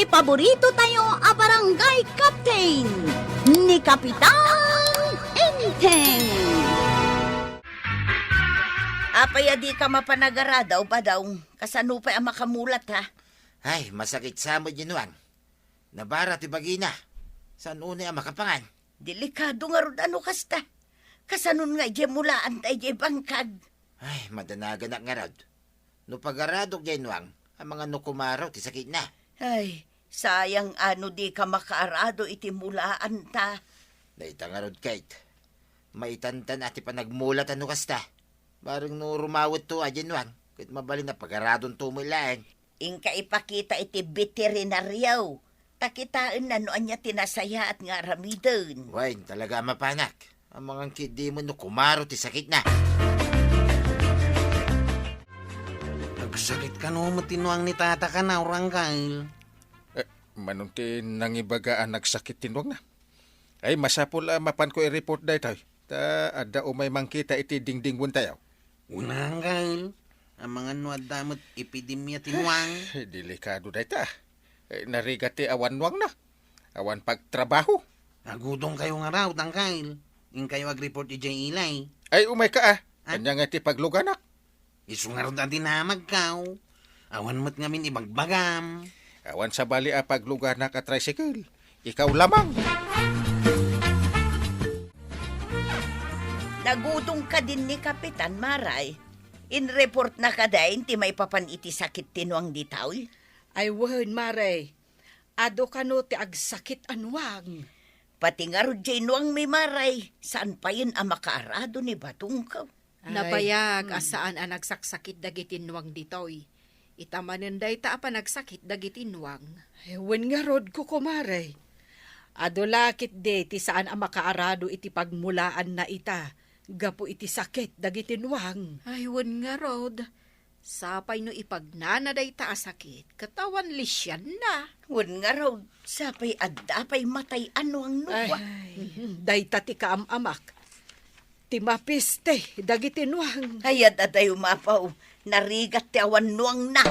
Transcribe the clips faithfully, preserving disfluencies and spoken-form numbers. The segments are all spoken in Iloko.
Paborito tayo a barangay captain, ni Kapitan Enteng. Apay a dika mapanagaradaw, Badong? Kasano pay a makamulat, ha? Ay, masakit sa met, Nuang. Nabara ti bagina. Saan unay a makapangan? Delikado ngarud a no kasta. Kasanon nga idiay mulaanta idiay bangkag? Ay, madanaganak ngarud. No pagaradok diay Nuang, amangan no kumaro ti sakitna. Ay, sayang a no dika makaarado iti mulaanta. Dayta ngarud, Kate. Maitantan a ti panagmulat a no kasta. Bareng no rumawetto a diay Nuang, ket mabalin a pagaradonto met laeng. Inka ipakita iti beterinario, ta kitaenna no ania ti nasayaat nga aramiden. Wen, talaga a mapanak. Amangan ketdin no kumaro ti sakitna. Agsakit kano met ti Nuang ni Tata kana, Uranggail? Eh, mano ti nangibaga a nagsakit ti Nuangna? Ay, masapul a mapanko i-report daytoy. Ta adda umay mangkita iti dingdingwentayo. Unay, Angkel, amangan no adda met epidemia ti Nuang. Delikado dayta. Eh, narigat ti awan Nuangna. Awan pagtrabaho. Agudongkayo ngarud, Angkel. Inkayo agreport idiay ilay. Ay, umayka, ah. Ah? Ania nga ti pagluganak? Isu ngarud a dinamagkaw. Awan met ngamin ibagbagam. Awan sabali a pagluganak a tricycle. Ikaw lamang. Nagudong kadin ni Kapitan, Maray. Inreportna kadi ti maipapan iti sakit ti Nuang ditoy? Ay wen, Maray. Adu kano ti agsakit a Nuang. Pati ngarud diay Nuangmi, Maray, saan payen a makaarado ni Badongko. Ay. Nabayag a, hmm, saan a nagsaksakit dagiti Nuang ditoy. Ita manen dayta a panagsakit dagiti Nuang. Ay, wen ngarud, kukumare. Adu la ketdi ti saan a makaarado iti pagmulaanna ita gapu iti sakit dagiti Nuang. Ay, wen ngarud. Sapay no ipagnana dayta a sakit, ket awan lisianna. Wen ngarud, sapay adda pay matay a Nuang no. Ay, dayta ti kaam-amak. Ti mapiste dagiti Nuang. Ay, ad-adayo mapaw, narigat ti awan Nuangna.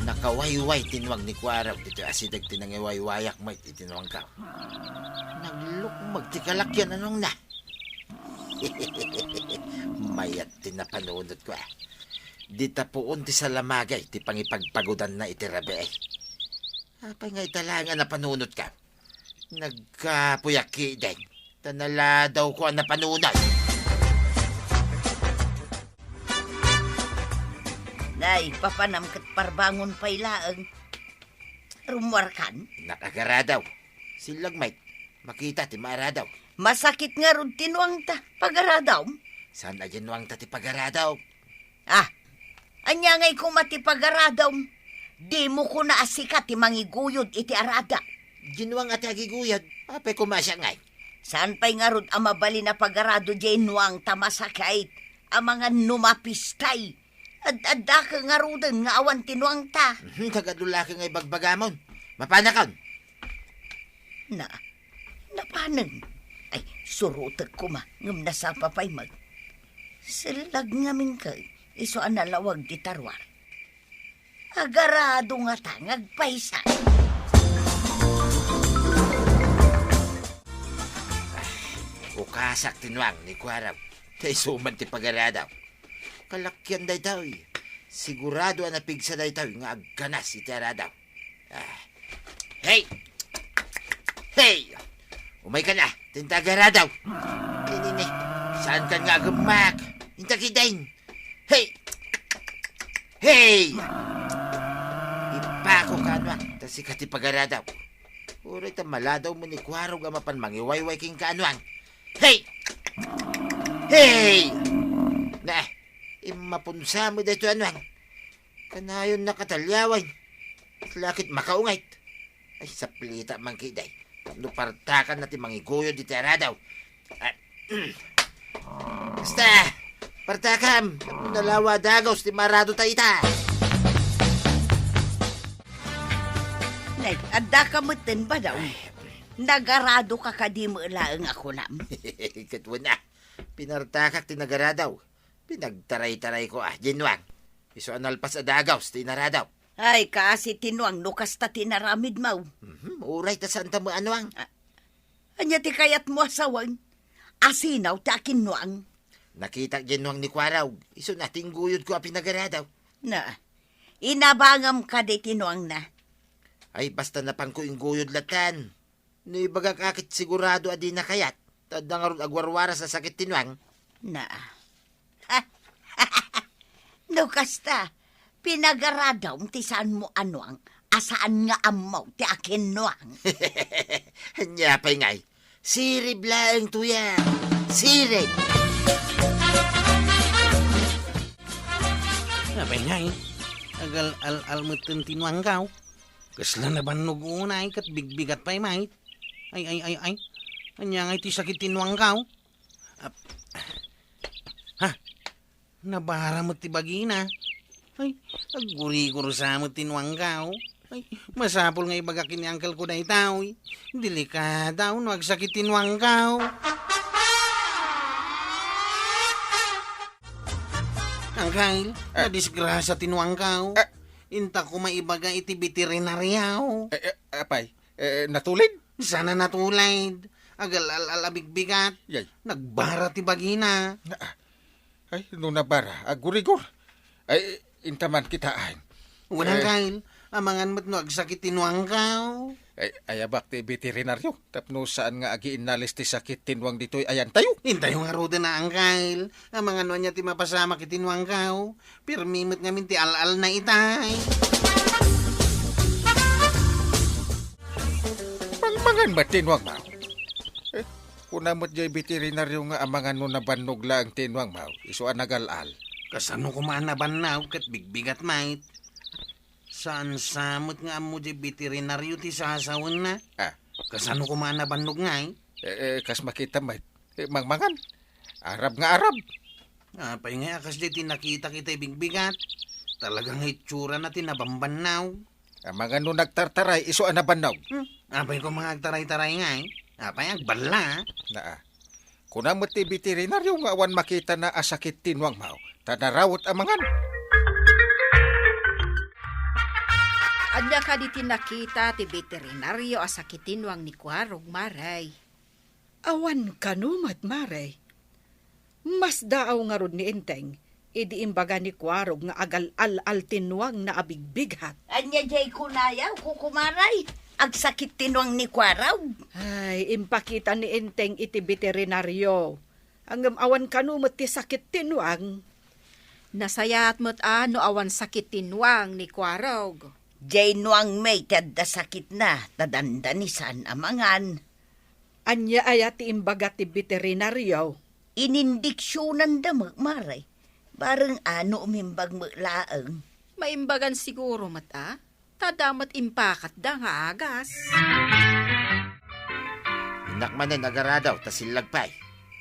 Nakawayway ti Nuang ni Kuarog ditoy asideg ti nangiwaywayak met iti Nuangko. Naglukmeg ti kalakian a Nuangna. Mayat ti napanunotko, ah. Dita puon ti salamagay ti pangipagpagudanna iti rabii. Apay nga ita laeng a napanunotko? Nagkapuyak ketdin, ta naladawko a napanunot. Nay, papanam ket parbangon pay laeng. Rummuarkan? Nakagaradaw. Sillag met, makita ti maaradaw. Masakit ngarud ti Nuangta. Pagaradawm? Saan a diay Nuangta ti pagaradawm? Ah, ania ngay koma ti pagaradawm? Dimo kuna a sika ti mangiguyod iti arada. Diay Nuang a ti agiguyod. Apay koma siak ngay? Saan pay ngarud a mabalin a pagarado diay Nuangta masakit? Amangan no mapistay. Ad-adda ka ngaruden nga awan ti Nuangta. Mhm, nagadu la ka nga ibagbagamon. Mapanakon. Na, napanen. Ay, surotek koma, ngem nasapa pay met. Sillag ngamin ket, isu a nalawag ti taruar. Agarado ngata nga agpaysa. Ukasak ti Nuang ni Kuarog. Ta isu man ti pagaradaw. Kalakian daytoy. Sigurado a napigsa daytoy nga agganas iti aradaw. Ah. Hey! Hey! Umayka na, ta inta agaradaw. Ay, nini, saan kan nga agemmak? Inta ketdin. Hey! Hey! Ipako ka, Nuang, ta sika ti pagaradaw. Uray ta maladaw met ni Kuarog a mapan mangiwayway kenka, Nuang. Hey! Hey! Na, immapunsa met daytoy, Nuang. Kanayon nakataliawan. Lakit makaungayt. Ay, saplita man ketdi. Tapno partakanna ti mangiguyod iti aradaw. Ah, basta, partakam. Tapno nalawa dagus ti marado ta ita. Nay, adda ka metten, Badong. Ay. Nagarado ka kadi met laeng a kunam? Ket wen a, pinartakak ti nagaradaw. Pinagtaraytarayko a, diay Nuang. Isu a nalpas a dagus ti inaradaw. Ay, kaasi ti nuang no kasta ti inaramidmo. Mhm, uray ta saanta met a nuang. A-, ania ti kayatmo a sawen? Asinaw ti akinnuang. Nakitak diay nuang ni Kuarog. Isuna ti ingguyodko a pinagaradaw. Na, inabangam kadi ti nuangna? Ay, basta napanko ingguyod latan. No ibagak a ket sigurado a dina kayat, ta adda ngarud agwarwaras a sakit ti nuang. Na. No kasta, pinagaradawm ti saanmo a nuang, a saan nga ammo ti akinnuang. Ania pay ngay? Sirib laeng tuya. Sirib. Apay ngay? Agal-al-al metten ti nuangko. Kasla nabannog unay ket bigbigat pay met. Ay, ay, ay, ay. Ania ngay ti sakit ti nuangko? Ap-, ha? Nabara met ti bagina. Ay, aggurigursa met ti nuangko. Ay, masapul nga ibagak ken ni angkelko daytoy. Delikada no agsakit ti nuangko. Angkel, Ah. nadisgrasya ti nuangko. Ah. Inta koma ibaga iti beterinario. Eh, eh, apay, eh, natulid? Saan a natulid. Agal-al-al a bigbigat. Yay. Nagbara ti bagina. Na-, ay, no nabara, aggurigor. Ay, inta man kitaen. Wen, Eh. Angkel, amangan met no agsakit ti nuangko. Ay, ayabak ti beterinario. Tapno saan nga agiinnalis ti sakit ti nuang ditoy ayantayo. Intayo ngaruden a, Angkel. Amangan no ania ti mapasamak iti nuangko. Pirmi met ngamin ti al-alna itay. Mangmangan met ti nuangmo. Eh, kuna met jay beterinario nga amangan no nabannog laeng ti nuangmo, isu a nagal-al. Kasano koma a nabannog ket bigbigat met? Saan sa met nga ammo jay beterinario ti sasawenna? Ah. Kasano koma a nabannog ngay? Eh, eh, kas makita met, eh, mangmangan. Arab nga arab. Apay ngay a kasdiay ti nakitak itay bigbigat? Talaga nga itsurana ti nabambannog. Amangan no nagtartaray, isu a nabannog. Hmm? Apay koma nga agtaray-taray ngay? Apay agballa? Naa. Kuna met ti beterinario nga awan makitana a sakit ti nuangmo, ta narawet amangan. Ania kadi ti nakita ti beterinario a sakit ti nuang ni Kuarog, Mare? Awan kano met, Mare. Masdaaw ngarud ni Enteng idi imbaga ni Kuarog nga agal-al-al ti nuangna a bigbighat. Ania jay kunayo, Kukumaray? Agsakit ti nuang ni Kuarog? Ay, impakita ni Enteng iti beterinario. Ngem awan kano met ti sakit ti nuang. Nasayaat met a no awan sakit ti nuang ni Kuarog. Jay nuang met ti adda sakitna, ta dandani saan a mangan. Ania aya ti imbaga ti beterinario? Inindiksionanda met, Mare. Bareng a no umimbag met laeng. Maimbagan siguro met a, ta adda met impakatda nga agas. Innak manen agaradaw, ta sillag pay.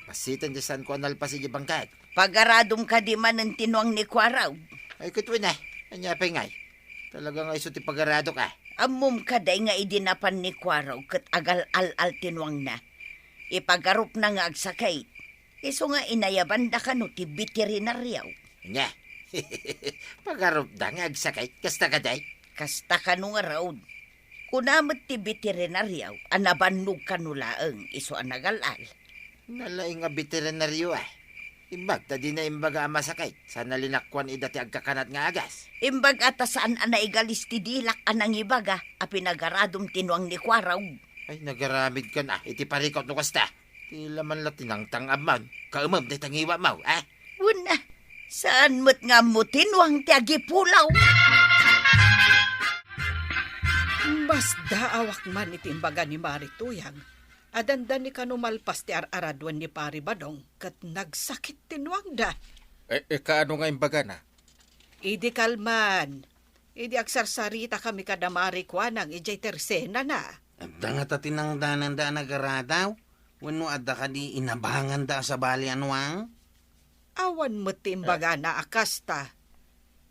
Pasiten ti saanko a nalpas idiay bangkag. Pagaradom kadi manen ti nuang ni Kuarog? Ay, ket wen a. Ania pay ngay? Talaga nga isu ti pagaradok a. Ammom kadi nga idi napan ni Kuarog ket agal-al-al ti nuangna, ipagarupna nga agsakit. Isu nga inayabanda kano ti beterinario. Ania? Pagarupda nga agsakit? Kasta kadi? Kasta kano ngarud. Kuna met ti beterinario a nabannog kano laeng isu a nagal-al. Nalaing a beterinario a. Imbag ta dina imbaga a masakit, saan a linakuan ida ti agkakanat nga agas. Imbag a ta saan a naigalis ti dilak a nangibaga a pinagaradom ti nuang ni Kuarog. Ay, nagaramidkan a iti parikut no kasta. Ti laman la ti nangtang-abman, kaemem dayta ngiwatmo, a? Wen a, saan met nga ammo ti nuang ti agipulaw. Masdaawak man iti imbaga ni Mari Tuyang a dandani kano malpas ti ar-araduen ni Pari Badong ket nagsakit ti nuangda. E, e, kaano nga imbagana? Idi kalman, idi agsarsaritakami kada Mari Kuanang idiay tersenana. Adda ngata ti nangdananda a nagaradaw? Wenno adda kadi inabanganda a sabali a nuang? Awan met ti imbagana a kasta.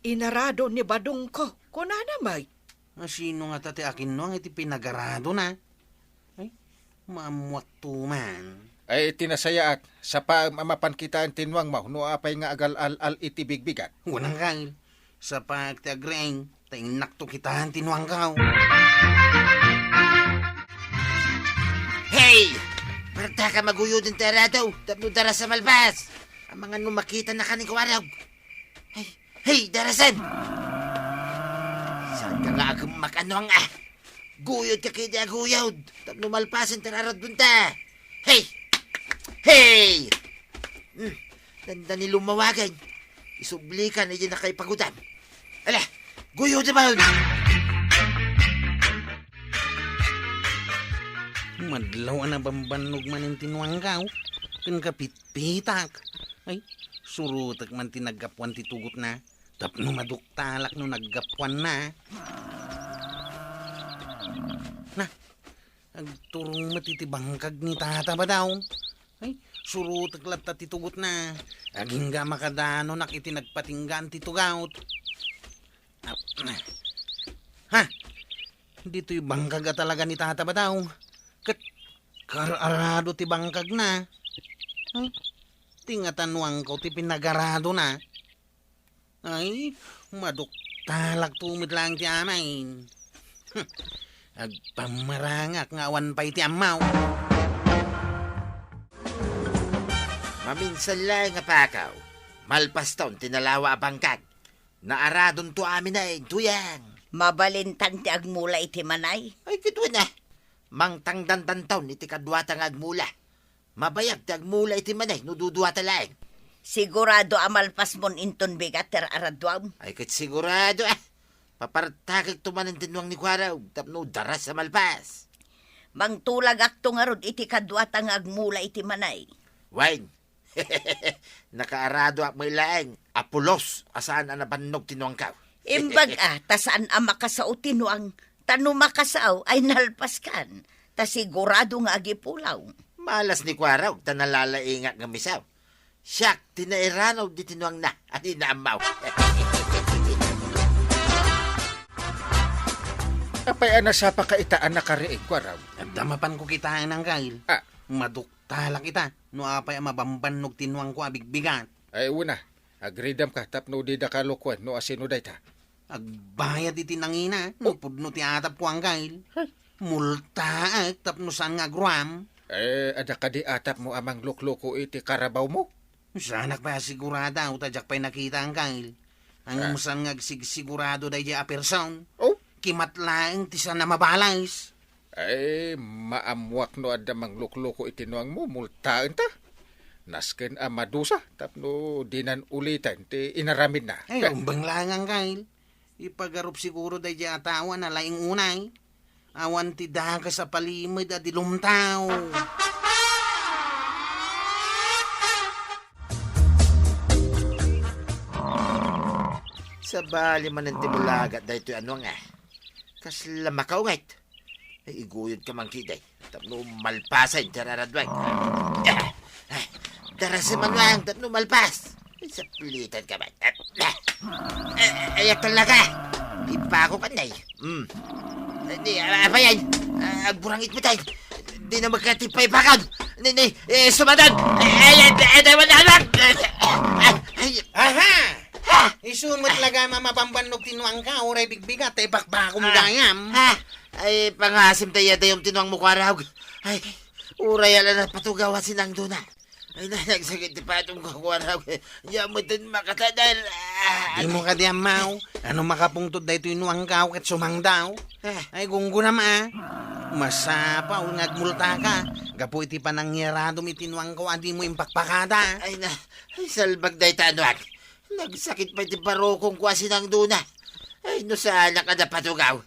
Inarado ni Badongko, kunana met. A, sino ngata ti akinnuang iti pinagaradona? Ay, maammuakto man. Ay, iti nasayaat, sapaem a mapan kitaen ti nuangmo no apay nga agal-al-al iti bigbigat. Wen, angkel. Sapaek ti agriing, ta innakto kitaen ti nuangkaw. Hey! Paragtaka maguyoden ti arado, tapno daras a malpas. Amangan no makitanaka ni Kuarog. Hey, hey, darasen! Saanka nga agummak a nuang, ah? Guyodka ketdi a guyod, tapno malpasen ti aradonta. Hey! Hey! Hmm, dandani lumawagen. Isublikan iti nakaipagudam. Ala, guyodem man! Madlaw a nabambannog manen ti nuangkaw, ken kapitpitak. Ay, surotek man ti naggapuan ti tugotna, tapno maduktalak no naggapuanna. Na, agturong met iti bangkag ni Tata Badaw. Ay, surotek latta ti tugotna. Agingga makadanonak iti nagpatinggaan ti tugot. Ha? Ditoy bangkag a talaga ni Tata Badaw. Ket kar-arado ti bangkagna. Hmm? Ti ngatanuangko ti pinagaradona. Ay, maduktalakto met laeng ti amin. Hmm. Agpammarangak nga awan pay ti ammaw. Maminsan laeng a pakaw, malpaston ti nalawa a bangkag. Naaradonto amin a intuyang. Mabalintan ti agmula iti manay. Ay, kituen a. Mangtangdandanton iti kaduata nga agmula. Mabayag ti agmula iti manay no duduata laeng. Sigurado a malpasmon inton bigat ti araduam. Ay, ket sigurado, ah. Papartakekto manen ti nuang ni Kuarog tapno daras a malpas. Mangtulagakto ngarud iti kaduata nga agmula iti manay. Wen, nakaaradoak met laeng a pulos a saan a nabannog ti nuangkaw. Imbag a, ta saan a makasao ti nuang, ta no makasao ay nalpaskan, ta sigurado nga agipulaw. Malas ni Kuarog ta nalalaingak nga misaw. Siak ti nairano diti nuangna, ania ammaw. Apay a nasapaka ita a nakariing, Kuarog? Adda mapanko kitaen, Anggail. Ah. Maduktalak ita, no apay a mabambannog ti nuangko a bigbigat. Ay, una, agridamka tapno didaka lukuen no asino dayta. Agbayad iti nangina, no Oh. pudno ti atapko, Anggail. Ay. Multaek tapno saan nga agruam. Eh, adda kadi atapmo a manglukluko iti karabawmo? Saanak pay a sigurado, ta diak pay nakita, Anggail. Ngem Ah. saan nga agsigsigurado daydiay a person. Oh? Kimat laeng ti saan a mabalas. Ay, maammoak no adda manglukluko iti nuangmo, multaenta. Nasken a madusa, tapno dinan uliten ti inaramidna. Ay, umbeng laeng, Anggail. Ipagarup siguro daydiay a tao a nalaing unay. Awan ti dakes a palimed a di lumtaw. Sabali manen ti bulagat daytoy a nuang, ah. Kasla makaunget. Ay, iguyodka man ketdi. Tapno malpasen ti araradwek. Ah, ah, darasem man lang, tapno malpas. Ay, saplitenka man. Ah, ah, ay, ay, talaga. Ipakokan na eh. Hmm. Ay, di, ah, apa yan? Ah, agburangit met ay. Di na magkatipay pakon. Ni, ni, eh, sumadan. Ay, ay, ay, ay, ay, wala lang. Ay, ay. Aha! Ha! Isu met laga a mabambannog ti nuangka, uray bigbigat, ta ibakbakom Ah. gayam. Ha! Ay, pangasim ta iya dayum ti nuangmo, Kuarog. Ay, uray ala napatugaw a sinangdona. Ay, na, nagsakit ti patongko, Kuarog. Diak met makatadal. Ah, Dimo kadi ammaw. Ano makapungtod daytoy nuangkaw ket sumangdaw? Ah. Ay, gunggonam a. Masapul nga agmultaka. Gapu iti panangiaradom iti nuangkaw a dimo impakpakada. Ay, na, ay, salbag dayta, nuang. Nagsakit pay ti barukongko a sinangdona. Ay, no saanak a napatugaw.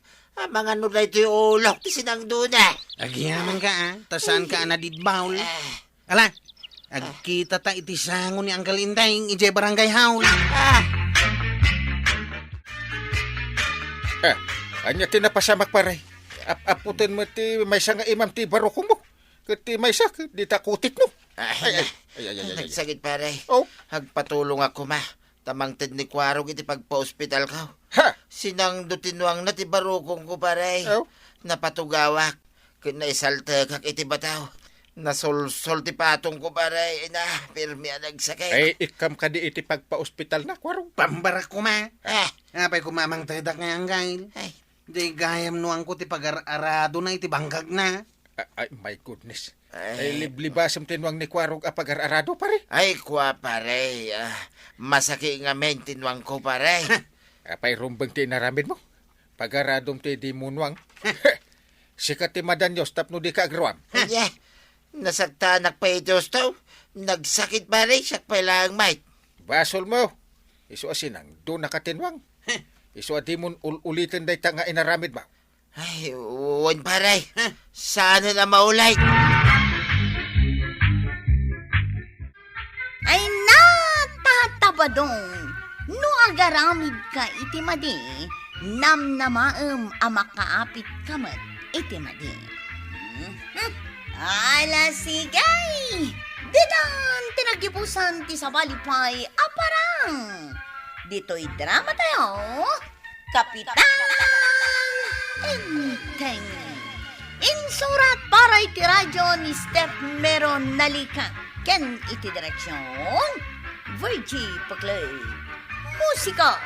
Amangan no daytoy ulok ti sinangdona. Agyamanka, ah. Ta saanka a nadidbaul. Ah. Ala, agkitata iti sango ni Uncle Inday idiay barangay hall. Ah. Eh, ania ti napasamak, pare? Ap-aputen met ti maysa nga imam ti barukongmo. Ket ti maysa, ket dita kutikno. Ay, Ay, ay, ay, ay, ay, ay, ay. Nagsakit, pare. Oh. Agpatulongak koma. Ta mangted ni Kuarog iti pagpaospitalko. Ha? Sinangdo ti nuangna ti barukongko, pare. Oh. Napatugawak. Ket naisaltekak iti bataw. Nasulsol ti patongko, pare. Ay na, pirmi a nagsakit. Ay, ikkam kadi iti pagpaospitalna, Kuarog? Bambarak koma. Ah. Apay koma mangtedak nga, Anggail? Ay. Di gayam nuangko ti pagar-aradona iti bangkagna. A-, ay, my goodness. Ay. Ay, liblibasem ti nuang ni Kuarog a pagar-arado, pare. Ay, kua, pare. Ah, masakit ngamin ti nuangko, pare. Apay rumbeng ti inaramidmo? Pagaradom ti di mo nuang. Sika ti madanios tapno dika agruam. Anya, nasaktanak pay iti husto. Nagsakit, pare, siak pay laeng met. Basolmo. Isu a sinangdonaka ti nuang. Isu a dimon ul-uliten dayta nga inaramidmo. Ay, wen, pare. Saanen a maulit. Ay, natatabadong, no agaramidka iti madi, namnamaem a makaapit ka met iti madi. Mhm. Ala, sige! Ditan ti nagibusan ti sabali pay a parang. Ditoy drama tayo, Kapitan Enteng. Insurat para iti radyo ni Steph Meron Nalica ken iti direksyon, Virgie Paclay. Musika,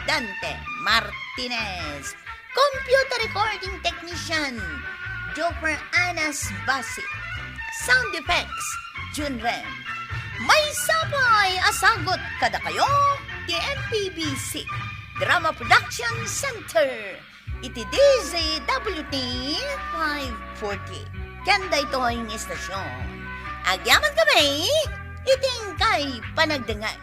Dante Martinez. Computer recording technician, Joker Anas Basi. Sound effects, Jun Rem. Maysa pay a sagut kadakayo ti M P B C Drama Production Center iti D Z W T five forty. Ken daytoy nga istasyon, agyamankami iti inkay panagdengngeg.